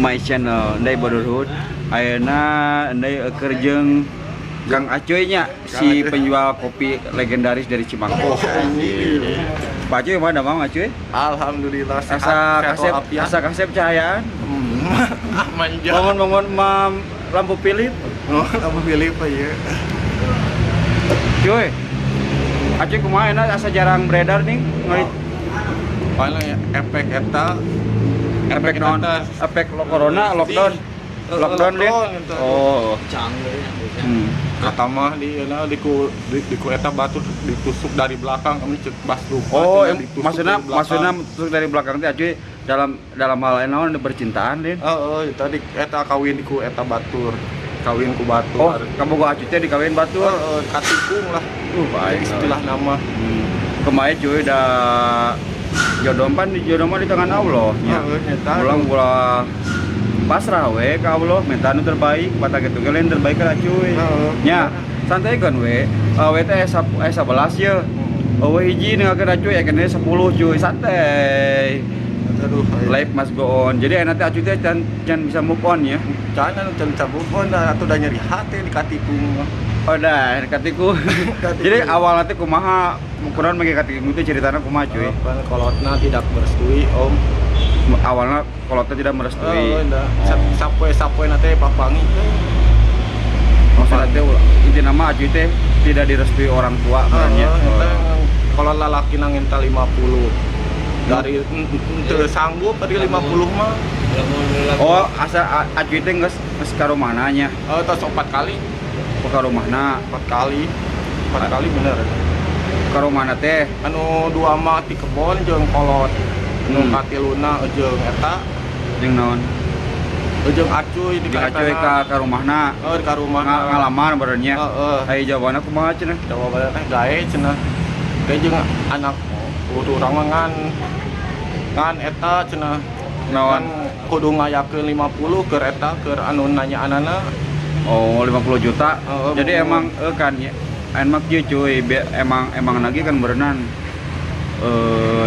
my channel Ndai Brotherhood. Ayeuna Ndai keur jeung Kang Acoy nya, si penjual kopi legendaris dari Cimangkok. Pak Acoy, mana Mang Acoy? Alhamdulillah sehat, Asa sehat kasep, walafiat. Asa kasep cahayaan. Ah, manja. Bangun-bangun mam lampu Philip. Oh, lampu Philip ya. Cuy. Acoy kumaha enak asa jarang beredar nih. Ngarit Paling efek eta efek non eta. Efek corona, lockdown. Lockdown, Lin. Lockdown, eta. Oh. Canggih. Kata mah di eta di ku eta batu ditusuk dari belakang, kami cek bas lupa. Oh, cenah ditusuk maksudnya dari belakang. Maksudnya tusuk dari belakang teh Acuy dalam dalam hal naon, bercintaan, Lin? Oh, tadi eta kawin di ku eta batur. Kawin ku batur. Oh, kamu gua Acuy teh dikawin batur. Oh, katikung lah. Baik. Istilah nama. Kemarin cuy udah jodoh pan di jodoh mah di tangan Allah nya. Heeh, eta. Ulang ulah pasrah we ka Allah, minta nu terbaik, mata gitu ge lain terbaik lah, cuy. Heeh. Nya, santai kan we. We teh esa 11 ye. Oh, hiji ninggalkeun acuy ya kene 10, cuy, santai. Aduh, Life must go on. Jadi nanti acuy teh can can bisa move on ya. Can anu can move on dah atau udah nyeri hati di katikung mah. Oh, dah, katiku. Katiku. Jadi awal nanti kumaha ukuran bagi katiku itu ceritanya kumaha, cuy? Apa, kolotna tidak merestui, Om. Awalnya kolotnya tidak merestui. Oh, enggak. Oh. Sapoe sapoe nate papangi. Maksudnya teh inti nama acuy teh tidak direstui orang tua Heeh, ya. eta kalau lalaki nang minta 50. Dari teu sanggup tadi 50 mah. Oh, asa acuy teh geus geus ka rumahna nya. Oh, tos 4 kali. Oh, ka rumahna. 4 kali. 4 kali bener. Ka rumahna teh. Anu dua mah ti kebon jeung kolot. Nu katiluna jeung eta Jeung naon? Jeung acuy di Jeung acuy ka rumahna. Oh, ka rumah. Ngalamar benernya. Heeh. Aya jawabanna kumaha cenah? Jawabannya teh gae cenah. Gae jeung anak kudu urang mah ngan ngan eta cenah. Naon? Ngan kudu ngayakeun 50 keur eta keur anu nanya anana. Oh, 50 juta. Oh, Jadi oh. emang kan ya emang kieu cuy, emang emang lagi kan berenang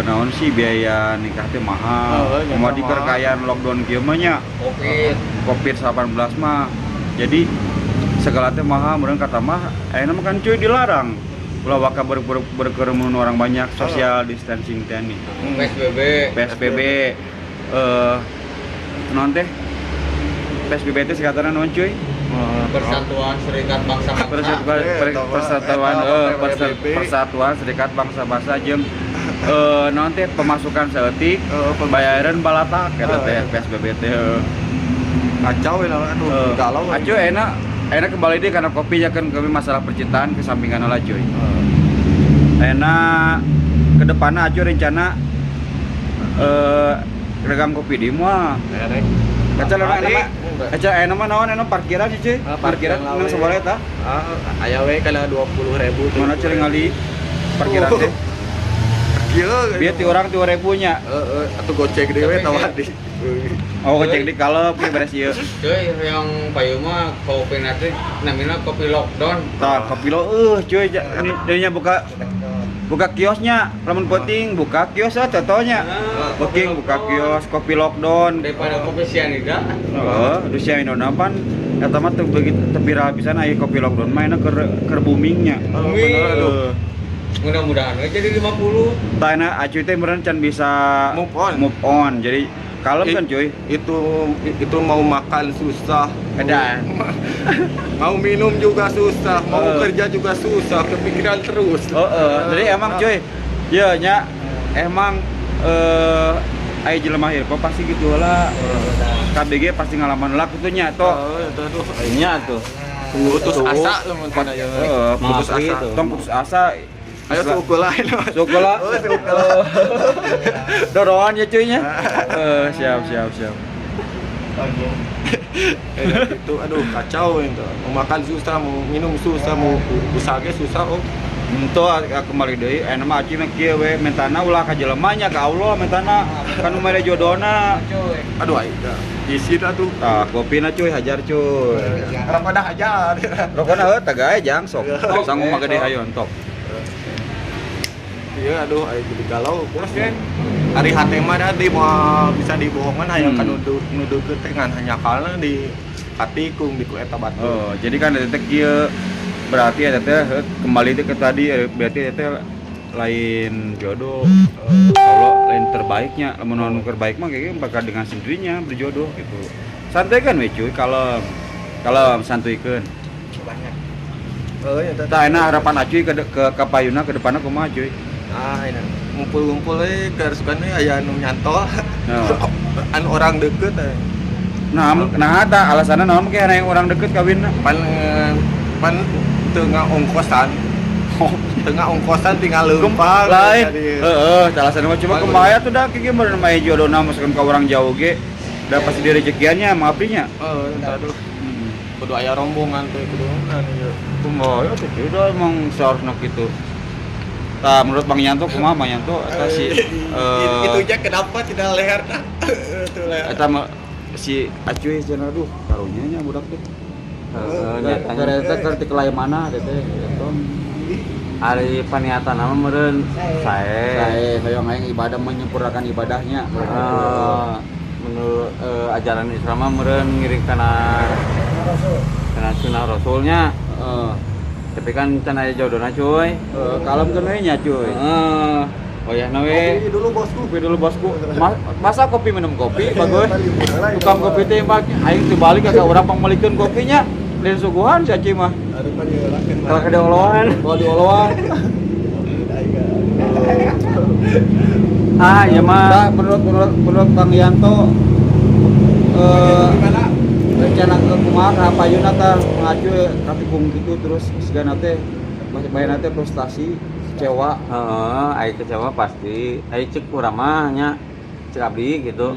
naon sih, biaya nikah teh mahal. Heeh, nyata Kumaha di mahal. kekayaan lockdown kieu mah nya. Covid. Covid-19 mah. Jadi segala teh mahal meureun kata mah ayeuna mah kan, cuy, dilarang. Ulah waka berkerumun orang banyak, social distancing teh nih. PSBB. PSBB naon teh? PSBB teh singkatanna naon, cuy? Persatuan Serikat Bangsa-Bangsa. Persatuan Persatuan PBB. Persatuan Serikat Bangsa-Bangsa jeung naon teh, pemasukan saeutik, Pemasukan. Bayaran balatak eta teh PSBB teh. Kacau ya, aduh, galau. Acuy enak enak kembali deh karena kopi ya kan, kami masalah percintaan kesampingan lah, cuy. Enak ke depannya acuy rencana dagang kopi di mah. Erek. Kaca enak Balik. mah. Kaca enak mah naon, enak parkiran sih, cuy. Ah, parkiran parkiran nang sabaraha eta? Ah, aya we kana 20.000. Mana cuy ngali parkiran teh? Kieu. Biar ti orang 2000 nya. Heeh, atuh gocek dewe tawar di. Oh, gocek di kalep ieu beres ieu. Cuy, yang payu mah kopi nanti namanya kopi lockdown. Tah, kopi lo cuy, ini dinya buka buka kiosnya, lamun penting buka kios ah contohnya. Ah, Booking kopi buka lockdown. Kios kopi lockdown. Daripada kopi sianida. Heeh, di Indonesia pan eta mah teu begitu teu viral pisan aya kopi lockdown mah, enak keur boomingnya. Oh, bener, aduh. Mudah-mudahan we jadi 50. Tah, enak acuy teh meureun can bisa move on. Move on. Jadi kalem kan, cuy. Itu mau makan susah. Edan. Mau minum juga susah, mau kerja juga susah, kepikiran terus. Oh, jadi emang cuy, ya nya emang aya jelema hirup pasti gitu lah. KBG pasti ngalaman lah kitu nya toh. Oh, itu tuh. Nya tuh. Putus asa lamun kana ya. Heeh, Putus Mengakui asa. itu. Tong putus asa. Ayo suku lain. Suku lah. Oh, suku lah. Dorongan ya, cuy nya. Siap siap siap. Itu aduh kacau itu. Mau makan susah, mau minum susah, mau usaha ge susah, oh. Ento kembali deui aya mah acuy mah kieu we, mentana ulah ka jelema nya, ka Allah mentana kan nu mere jodona. Cuy. Aduh aing dah. Isin atuh. Tah, kopina cuy, hajar cuy. Rokok dah aja. Rokona heuh tagae jang sok. Sanggup mah gede, hayo entok. Iya aduh aing jadi galau. Bos. Oke. Ari hate mah da di moal bisa dibohongan hayang ka nuduhkeun teh ngan hanyakalna di katikung di ku eta batur. Oh, jadi kan eta teh kieu berarti eta teh kembali teh ke tadi berarti eta teh lain jodoh. Allah lain terbaiknya, lamun anu terbaik mah kayaknya bakal dengan sendirinya berjodoh gitu. Santai kan we cuy, kalem. Kalem santuikeun. Banyak. Oh, ya Tah enak harapan Acuy ke payuna ke depanna kumaha cuy? Ah, ini ngumpul-ngumpul we keharuskan we aya anu nyantol. Nah. Anu orang deket eh. Nah, nah eta alasanna naon ke yang orang deket kawinna? Pan pan teu ngaongkosan. Teu ngaongkosan tinggal leumpang. Lain. Jadi. Heeh, alasanna mah cuma Pan- kumaha tuh dah kieu meureun mah jodohna masukan ka orang jauh ge. Da pasti direjekiannya maafnya. Heeh, aduh. Kudu aya rombongan teh kudu anu ieu. Kumaha ya tuh cuy, dah emang seharusnya gitu. Tah menurut Bang Yanto kumaha Bang Yanto eta si Itu aja kenapa tidak leher dah. Itu leher. Eta mah si Acuy cenah aduh karunya nya budak teh. Heeh, nyatanya. Keur eta keur ti kelai mana teh teh gitu. Ari paniatan mah meureun sae. Sae hoyong aing ibadah menyempurnakan ibadahnya. Eh, menurut ajaran Islam mah meureun ngiring kana kana sunah rasulnya. Heeh. Tapi kan can aya jodohna cuy. Heeh, kalem keun we nya cuy. Heeh. Wayahna we. Kopi dulu bosku. Kopi dulu bosku. Masa kopi minum kopi bagus. Tukang kopi teh mah aing teu balik ka urang pangmeulikeun kopinya. Lain suguhan si Aci mah. Aduh kan diolahkeun. Kalau kada oloan. Kalau dioloan. Ah, iya mah. Nah, menurut menurut menurut Bang Yanto Gimana? Rencana ke kumaha ka payuna tah ngacu katikung gitu terus sigana teh masih bayar teh frustasi kecewa. Heeh, ai kecewa pasti. Ai cek urang mah nya cek abdi gitu.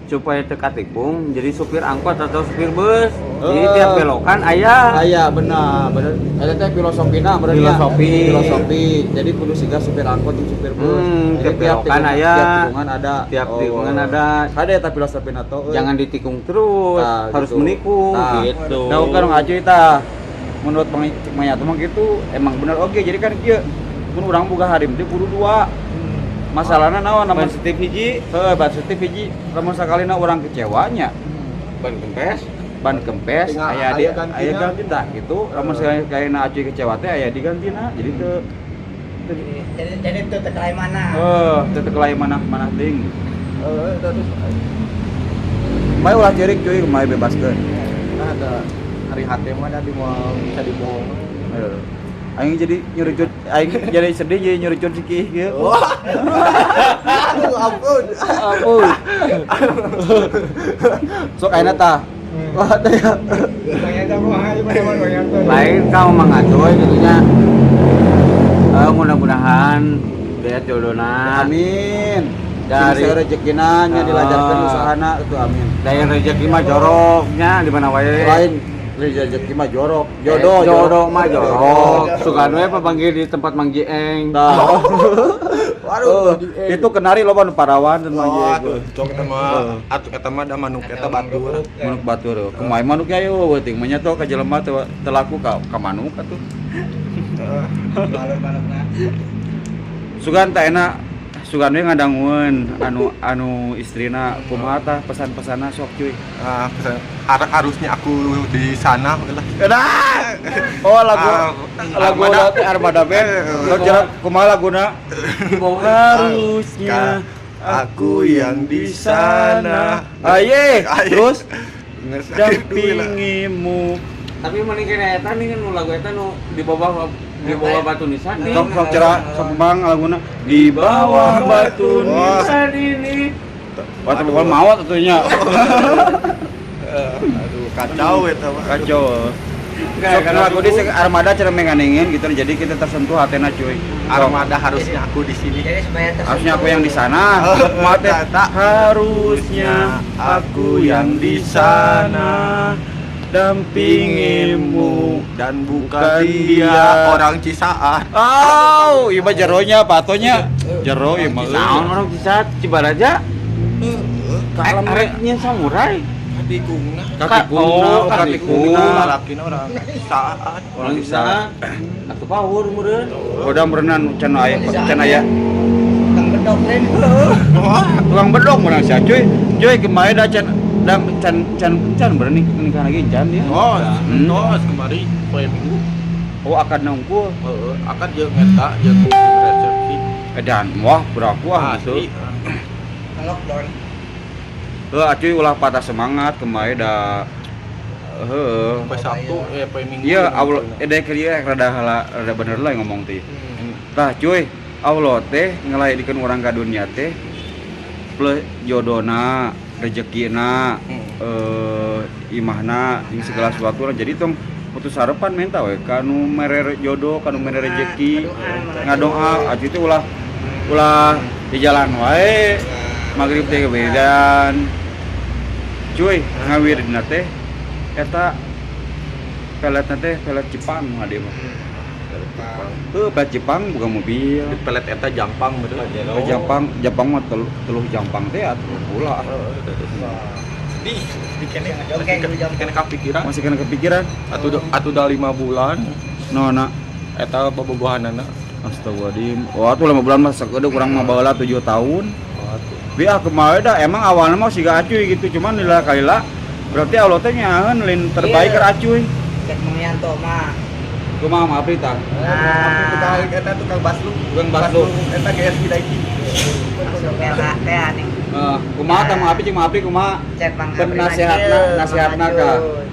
Supaya teu katikung jadi supir angkot atau supir bus. Jadi tiap belokan aya. Aya benar bener eta teh filosofina bener nya. Filosofi. Filosofi jadi kudu siga supir angkot jeung supir bus. Hmm, Jadi tiap belokan aya. tiap tikungan ada. Tiap tikungan ada. Ada eta filosofina to euy. Jangan ditikung terus, Tah, harus gitu. menikung Tah. gitu. Nah, kan ngacu tah. Menurut Bang Cik Maya tuh mah gitu, emang bener oke. Jadi kan kieu mun urang boga harim teh kudu dua. Masalahna naon Ban lamun setip hiji, heuh ban setip hiji, lamun sakalina urang kecewanya, ban kempes. Ban kempes Tinggal aya di aya gantina. Aya ganti tah gitu. Lamun sakalina acuy kecewa teh aya digantina. Jadi teu Jadi itu terkelai mana? Heuh, teu teu kelai manah-manah teuing. Heeh, terus Kumaha ulah ceurik cuy, kumaha bebaskeun. nah ada hari hate mah da di moal bisa dibohong. Heuh. Aing jadi nyurucut, aing jadi sedih jadi nyurucut si Kiih kieu. Aduh, ampun. Ampun. Sok ayeuna tah. Wah, teh ya. Lain kamu mah ngacoy gitu nya. Eh, mudah-mudahan lihat jodohna. Amin. Dari Dari- rezekina nya dilancarkeun Ah. usahana itu amin. Dari rezeki mah joroknya di mana wae. Lain rezeki mah jorok. Jodoh, jodoh mah jorok. Sugan we papanggih di tempat Mang Jieng. Tah. Waduh, Oh, itu kenari loba nu parawan dan Mang Oh, Jieng. atuh, cok eta mah atuh eta mah da manuk eta batur. Manuk batur. Kumaha manuk ya yo teuing mah nya teh ka jelema teh teu laku ka manuk atuh. Sugan teh enak sugan we ngadangueun anu anu istrina kumaha tah pesan-pesanna sok cuy. Ah, pesan harusnya aku di sana lah. Edah. Oh lagu lagu Armada. Armada, Armada Band. Lo jelas kumaha laguna? Harusnya Aku yang di sana. Aye, Aye. terus Dampingi. dampingimu. Tapi mending kena eta nih kan nu lagu eta nu di bawah batu nisan nih. Sok sok cerah sok bang laguna di bawah batu Wah. nisan ini. Wah, tapi kalau maot atunya. Aduh, kacau eta mah. Kacau. Sok lagu di Armada cara menganingin gitu jadi kita tersentuh hatena cuy. Armada harusnya aku di sini. Jadi supaya tersentuh. Harusnya aku yang di sana. Mate. Tak. Harusnya aku yang di sana dampingimu dan bukan Bukan dia dia. orang Cisaat. Oh, ieu mah jeronya patonya. Jero ieu mah. Naon orang Cisaat Cibaraja? Kalem Arek nyen samurai. Katikungna. Katikungna, Oh, katikungna. Lalakina orang Cisaat. Orang Cisaat. Atuh power meureun. Udah merenan can aya can aya. Tukang beduk. Bedok lain. Tukang bedok menang sia cuy. Cuy kemarin dah can dah can can can berani nikah lagi can dia. Oh, Hmm. tos kemari poe Minggu. Oh, akad nungku. Heeh, akad jeung eta jeung resepsi. Edan wah beraku ah gitu. Asli. Lockdown. Heuh acuy ulah patah semangat kemarin dah heuh. Poe Sabtu eh poe Minggu. Iya, Allah dek kieu rada hala rada bener lah ngomong teh. Tah cuy, Allah teh ngelairkeun urang ka dunia teh plus jodona, rezekina, imahna jeung segala sesuatu. Jadi tong putus harapan menta we ka nu mere jodoh, ka nu mere rezeki, ngadoa atuh teh ulah ulah di jalan wae. Maghrib teh wiridan. Cuy, ngawiridna teh eta peletna teh pelet Jepang mah dia mah. Heuh, pelet Jepang bukan mobil. Di pelet eta jampang bener. Ke Jepang, Jepang mah teluh jampang teh atuh pula. Sedih, sedih kene. Jongkeng, jongkeng. Kene kapikiran. Masih kena kepikiran. Atuh dah 5 bulan Nona. eta bobogohanana. Astagfirullahaladzim. Wah, tuh 5 bulan mah sakedeuk urang mah baheula 7 tahun. Atuh. Bi ah kemarin dah emang awalnya mah siga acuy gitu, cuman nilai kalila berarti Allah teh nyaaheun lain terbaik Iya. keur acuy. Cek Mang Yanto mah. Kumaha mah Apri tah? Nah, Tukang eta tukang baslu. Tukang baslu. Eta GSI Daiki. masuk LH teh nih. Heeh, kumaha tah Mang Apri jeung Mang Apri kumaha? Cek Mang Ben Apri nasihatna- mah kieu, nasihatna Mang ka? Acuy.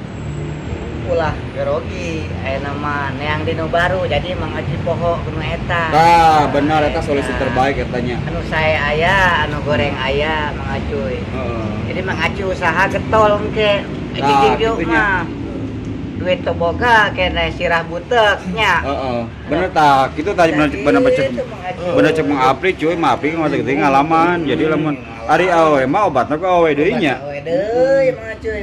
Ulah grogi aya nama neang dinu baru jadi Mang Acuy poho kudu eta. Tah, benar eta solusi terbaik etanya. Anu sae aya, anu goreng aya Mang Acuy. Heeh. Jadi Mang Acuy usaha getol engke. Nah, Cicing dieu gitunya. mah. Duit teu boga kene sirah butek nya. Heeh. Bener tah, kitu tadi bener bener cek Gitu, Mang Acuy. bener cek Mang Apri cuy, Mang Apri kan gitu ngalaman. Jadi lamun ari awewe mah obatna ku awewe deui nya. Obat awewe deui Mang Acuy.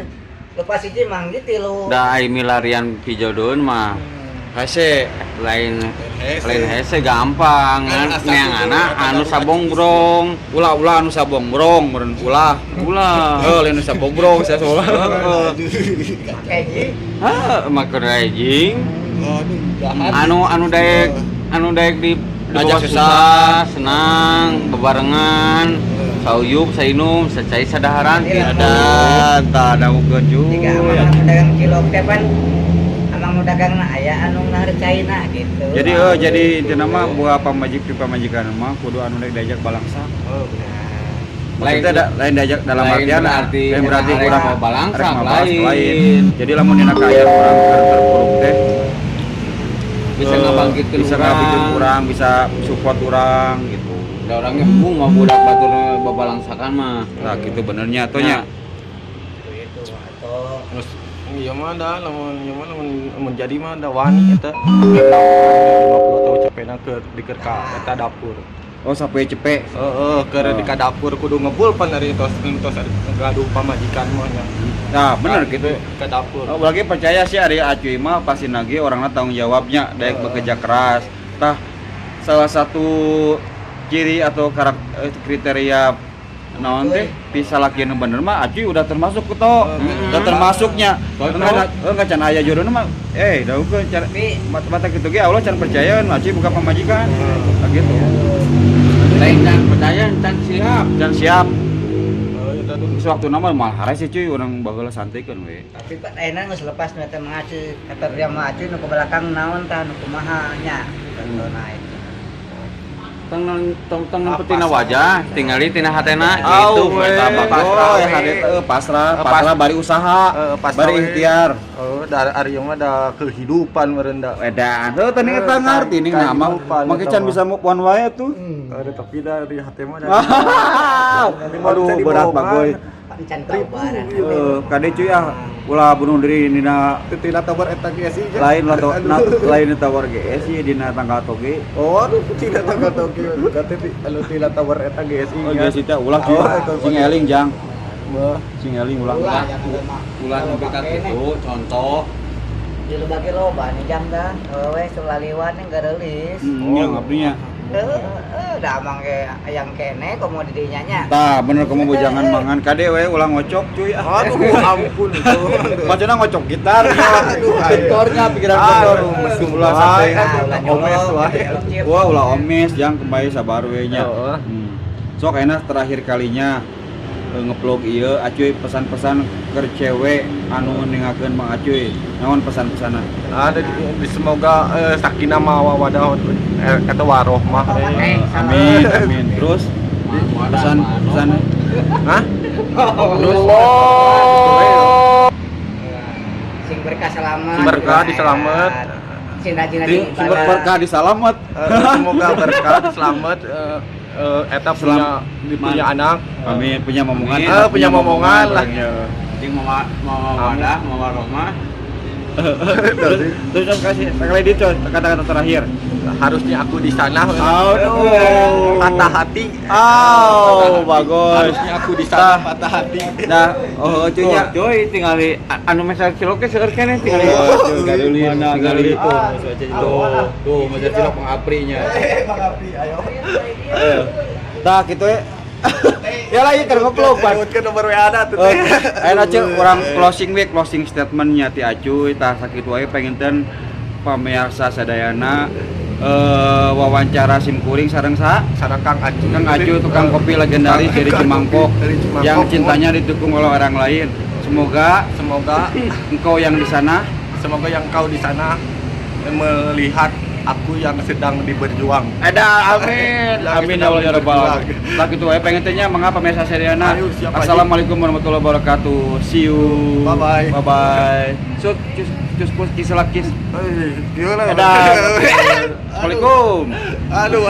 Lepas hiji Mang di tilu. Da ai milarian pijodoheun mah Hese. lain Hese. lain hese gampang Kan ngan asa neangana kudu anu sabongbrong. Ulah-ulah anu sabongbrong meureun ulah. Ulah. Heuh, lain anu sabongbrong saya seolah. Make ji. Hah, make rajing. Aduh, jahat. Anu anu daek anu daek di Ajak dibawa susah. senang bebarengan sauyup sainum sacai sadaharan Iya. gitu. Ada tah dangukeun cuy. Jika amang anu dagang cilok teh pan amang nu dagang na aya anu ngaharcaina gitu. Jadi jadi intina mah buka pamajik ti pamajikan mah kudu anu daek diajak balangsak. Oh, Maksudnya da, lain diajak dalam lain artian berarti lain berarti rek kurang mau balangsak, rek mau balas, lain. Jadi lamun dina kaayaan urang keur terpuruk teh Bisa ngabangkitkeun bisa urang. ngabangkitkeun urang, bisa support urang gitu. Da orangnya embung mah budak batur babalangsakan mah. Nah, gitu benernya atuh nya. Gitu atuh. Terus iya mah dah lamun ieu mah lamun lamun jadi mah da wani eta. 50 tahun cepena keur di keur ka eta dapur. Oh, sampai cepet. Heeh, keur di ka dapur kudu ngebul pan dari tos tos gaduh pamajikan mah nya. Nah, bener gitu. Ke dapur. Oh, lagi percaya sih ari acuy mah pasti nage orangnya tanggung jawabnya daek bekerja keras. Tah salah satu ciri atau kriteria naon teh bisa laki nu bener mah acuy udah termasuk to. Udah termasuknya. Cocok. Enggak can aya jodohna mah eh da cara Tapi mata gitu ge Allah can percaya acuy bukan pamajikan. Nah, gitu. Lain can percaya can siap. Can siap. Heeh, eta tuh. Geus waktu nama mah hare sih cuy urang baheula santekeun we. Tapi Pak ayeuna geus lepas nu eta Mang Acuy kata dia Mang Acuy nu ke belakang naon tah nu kumaha nya. Contohna itu. Tong tong tong nempo tina wajah, tingali tina hatena gitu. Au, we. Eta mah pasrah Oh, we. ya hade teh pasrah, Eh, pasrah bari usaha, pasrah bari we. ikhtiar. Oh, da ari ieu mah da kehidupan meureun da. Edan, heuh teu eta Eh, ngarti ning nama kehidupan make eta can mah. bisa move on wae tuh. Ada tapi da di hati mah da. Aduh, berat bagoy. Can kabaran. Heuh, kade cuy ah, ulah bunuh diri dina Tina tawar eta GSI nya. lain lah to, lain tawar GSI dina tanggal toge. Oh, aduh tina tanggal toge. Kate anu tina tawar eta GSI Oh, nya. GSI teh ulah cuy. Oh, eta Sing eling jang, Mah. sing eling ulah. Ulah yang mah. Ulah nepi ka kitu contoh. Di lubaki loba nih jam dah. Wewe selaliwan nih gareulis. Hmm, ya ngabdinya. Heeh, da amang ge ayam kene komo di dinya nya. Tah, bener kamu bujangan mangan kade we ulah ngocok cuy ah. Aduh, ampun itu. Maksudnya ngocok gitar, Aduh, bentornya pikiran bentor. Aduh, mesum Ulah wae. santai. Nah, ulah Omes nyolok, wae. nyolok chip. Wah, ulah omes jang kembali sabar we nya. Heeh. Hmm. Sok enak terakhir kalinya ngevlog ieu, Acuy, pesan-pesan ke cewek anu ningakeun Mang Acuy. Naon pesan-pesanna? Ada di semoga sakinah mawaddah kata warohmah. Amin, amin. Terus pesan pesan Hah? Terus Sing berkah selamat. Sing berkah, diselamat. Sing rajin-rajin sing ibadah. berkah disalamet. Semoga berkah selamat, eta punya punya anak. Amin, punya momongan. Amin. Punya momongan lah. Orangnya. Jeung mawa mawa wadah, mawa rohmah. Terus terus terus kasih sekali di coy, kata-kata terakhir. Harusnya aku di sana. Aduh. Patah hati. Oh, bagus. Harusnya aku di sana, patah hati. Nah, oh cuy nya. Cuy, tinggal di anu meser cilok ge seueur keneh tinggal. Oh, cuy, gadulis, Mana tinggal gadulis. Tuh, tuh, meser cilok Bang Aprinya. Bang Apri, ayo. Tah gitu ya. Ya lah, ieu keur ngevlog, Pan. Ke nomor WA ada tuh. Oke, ayo Aceu, urang closing we, closing statementnya ti Acuy, tah sakitu wae penginten pamirsa sadayana, wawancara sim kuring sareng sa Sareng Kang Acu. Kang Acu, tukang kopi legendaris dari Cimangkok, Dari Cimangkok. yang cintanya didukung oleh orang lain. Semoga Semoga engkau yang di sana semoga yang kau di sana melihat aku yang sedang diberjuang. Ada, amin. Yang Amin ya sedang Allah ya rabbal berjuang. alamin. Lah gitu wae pengennya mangga pemirsa sadayana. Ayo, siap, Haji. Assalamualaikum warahmatullahi wabarakatuh. See you. Bye bye. Bye bye. Sut cus cus pus kiselak kis. Gimana? Dadah. Assalamualaikum. Aduh.